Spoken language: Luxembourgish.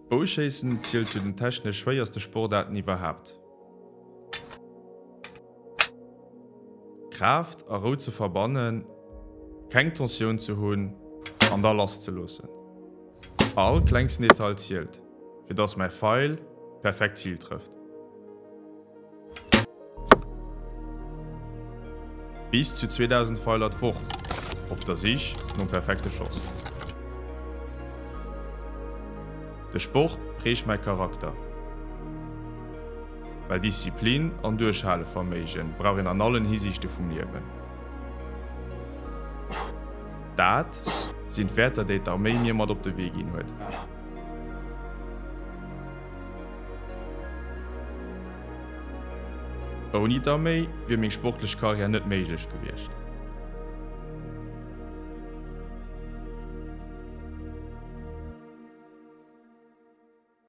Bouschéissen zielt zu den technesch schwéierste Sportaarten iwwerhaapt. Kraaft a Rou ze verbannen, keng Tensioun ze hunn an da lass ze loossen. All klengsten Detail zielt, fir dass mäi Feil perfekt d'Zil trëfft. Bis zu 2000 Feiler d'Woch op der Sich nom perfekte Schoss. De Sport prägt mäi Charakter. Well Disziplin an Duerchhaleverméigen brauch een an allen Hisiichte vum Liewen. Dat sinn d'Wäerter, déi d'Arméi mir mat op de Wee ginn huet. Ouni d'Arméi wier meng sportlech Karriär net méiglech gewiescht.